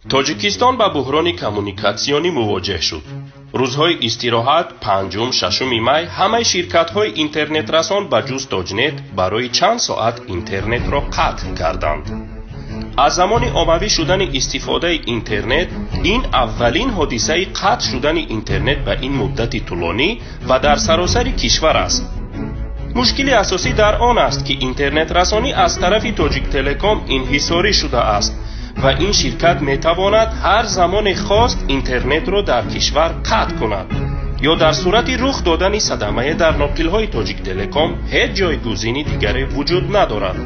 Тоҷикистон ба буҳрони коммуникатсионӣ мувоҷеҳ шуд. Рӯзҳои истироҳат, панҷум, шашуми май, ҳамаи ширкатҳои интернетрасон ба ҷуз Тоҷнет барои чанд соат интернетро қатъ карданд. Аз замони оммавӣ шудани истифодаи интернет ин аввалин ҳодисаи қатъ шудани интернет ба ин муддати тӯлонӣ ва дар саросари кишвар аст. Мушкили асосӣ дар он аст, ки интернетрасонӣ аз тарафи Тоҷиктелеком инҳисорӣ шудааст ва ин ширкат метавонад ҳар замоне хост интернетро дар кишвар қатъ кунад ё дар сурати рух додани садамае дар ноқилҳои Тоҷиктелеком ҳеҷ ҷойгузини дигаре вуҷуд надорад.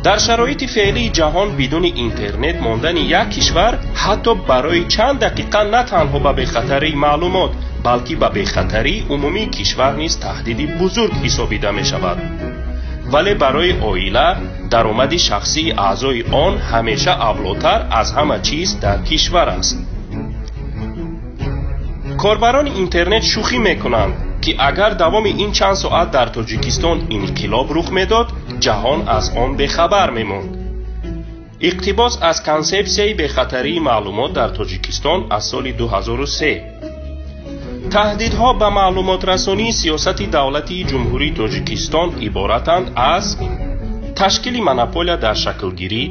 Дар шароити феълии ҷаҳон бидуни интернет мондани як кишвар ҳатто барои чанд дақиқа на танҳо ба бехатарии маълумот, балки ба бехатарии умумии кишвар низ таҳдиди бузург ҳисобида мешавад. Вале барои оила даромади шахсии аъзои он ҳамеша авлотар аз ҳама чиз дар кишвар аст. Корбарони интернет шӯхӣ мекунанд, ки агар давоми ин чанд соат дар Тоҷикистон инқилоб рух медод, ҷаҳон аз он бехабар мемонд. Иқтибос аз консепсияи бехатарии маълумот дар Тоҷикистон аз соли 2003. Таҳдидҳо ба маълумотрасонии сиёсати давлатии Ҷумҳурии Тоҷикистон иборатанд аз ташкили монополия дар шаклгирӣ,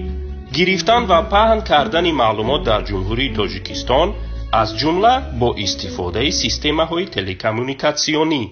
гирифтан ва паҳн кардани маълумот дар Ҷумҳурии Тоҷикистон, аз ҷумла бо истифодаи системаҳои телекоммуникатсионӣ.